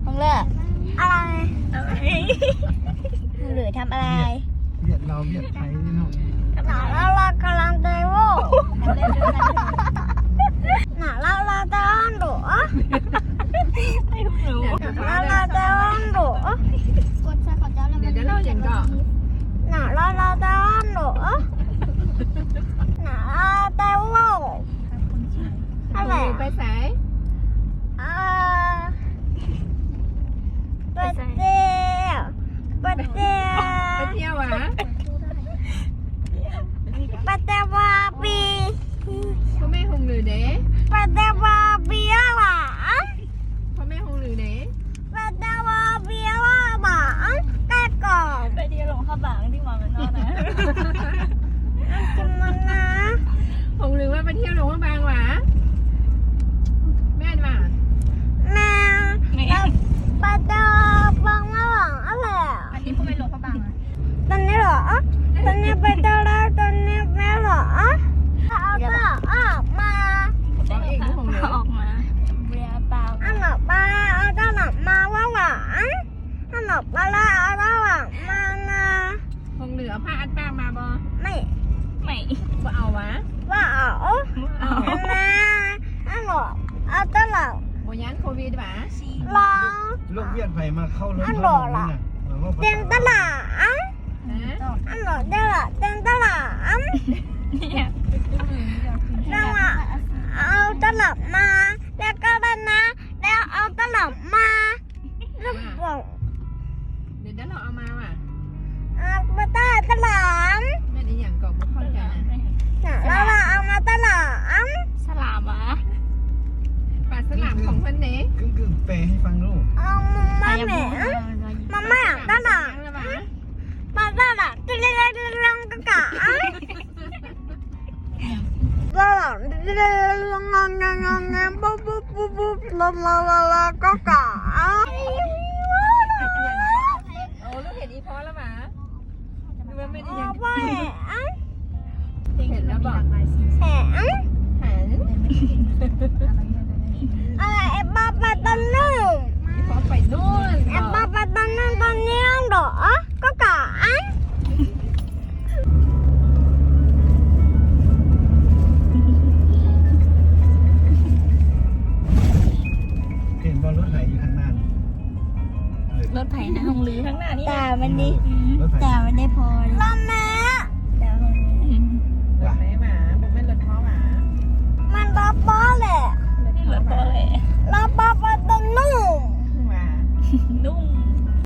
ຮອງເລີ ອະໄລ? ອະໄລ? ຮອງເລີທຳອະໄລ? ວຽດ ວຽດລາວ ວຽດໄທເນາະ. ໜ້າເຮົາ ເຮົາກຳລັງໄດ້ໂວ້ ໜ້າເຮົາ ເຮົາກຳລັງໂດດ ໜ້າເຮົາ ເຮົາກຳລັງໂດດ ກົດໃສ່ເຂົາເຈົ້າແລ້ວ ດຽວເຮົາຫຍັງເກາະ? ໜ້າເຮົາ ເຮົາກຳລັງໂດດ ໜ້າເຮົາ ເຮົາກຳລັງໂດດ. ໄປໃສ? ເອີ ໄປທ່ຽວ ໄປທ່ຽວ ໄປທ່ຽວຫວາ? ໄປທ່ຽວບາບີ. ພໍ່ແມ່ຫົງລືເດ້? ໄປທ່ຽວບາບີຫວາ? ພໍ່ແມ່ຫົງລືເດ້? ໄປທ່ຽວບາບີຫວາ? ໄປກ່ອນ ໄປທ່ຽວຫຼວງພະບາງ ທີ່ວ່າແມ່ນເນາະນະ. ກິນມັນນະ ຫົງລືວ່າໄປທ່ຽວຫຼວງພະບາງຫວາ? ແມ່ນຫວາ? ແມ່ນ ແມ່ນ ໄປທ່ຽວບາງມາຫວາ? ອັນນີ້ບໍ່ແມ່ນຫຼວງພະບາງນະ. ຕອນນີ້ເຫຼືອ ຕອນນີ້ໄປທ່ຽວແລ້ວ ຕອນນີ້ແມ່ນເຫຼືອ ເອົາເອົາອອກມາ ເອົາອອກມາ ເອົາອອກມາ ເອົາອອກມາ ເອົາອອກມາ ເອົາອອກມາວ່າຫວາ? ເອົາອອກມາແລ້ວ ເອົາອອກມານະ. ຫົງລືເອົາຜ້າອັດປາກມາບໍ່? ໄມ່ ໄມ່ ບໍ່ເອົາຫວາ? ບໍ່ເອົາ ບໍ່ເອົາ ແມ່ ເອົາ ເອົາຕະຫຼອດ ບໍ່ຢ້ານໂຄວິດຫວາ? ລອງ ລູກວຽດໃຜມາເຂົ້າລົງ ອັນບໍ່ລະ ເຕັມຕະຫຼາດ ຮະ? ອັນບໍ່ຕະຫຼາດ ເຕັມຕະຫຼາດ ແລ້ວເອົາຕະຫຼອດມາ ແລ້ວກໍໄດ້ນະ ແລ້ວເອົາຕະຫຼອດມາ ແລ້ວບອກ ດຽວເຮົາເອົາມາຫວາ? ເອົາມາຕະຫຼອດ ຕະຫຼອດ ແມ່ນອີ່ຫຍັງກໍບໍ່ເຂົ້າໃຈນະ. ເຮົາເອົາມາຕະຫຼອດ ສະຫຼາມຫວາ? ປາສະຫຼາມຂອງເພິ່ນເດ້ ກຶ່ງໆ ແປໃຫ້ຟັງດູ. ເອົາມາແມ່ ມາ ມາຕະຫຼອດ ປາສະຫຼາມ ລອງກະກະ ລະລະ ລະລະ ລະລະ ກະກະ. ໂອ້ ລູກເຫັນອີ່ພໍ່ລະຫວາ? ຫຼືວ່າແມ່ນອີ່ຫຍັງ? ເຫັນແລ້ວບໍ່? ເຫັນ ເຫັນ ອະໄລ ເອັມບາເປຕານູນ ອີ່ພໍ່ໄປນູ້ນ ເອັມບາເປຕານູນ ຕອນນີ້ດອກ ກະກະ. ເຫັນບໍ່ ລົດໄຖຢູ່ທາງໜ້ານີ້? ລົດໄຖນະ ຫົງລືທາງໜ້ານີ້ນະ ຕາມັນນີ້ ອືມ ລົດໄຖ ຕາມັນໄດ້ພໍ ລົດແມ່ ຕາມັນນີ້ ອືມ ລົດໄຟຫວາ? ບໍ່ແມ່ນລົດພໍ່ຫວາ? ມັນລົດພໍ່ແຫຼະ ລົດພໍ່ແຫຼະ ລົດພໍ່ປະຕູໜຸ່ງຫວາ? ໜຸ່ງ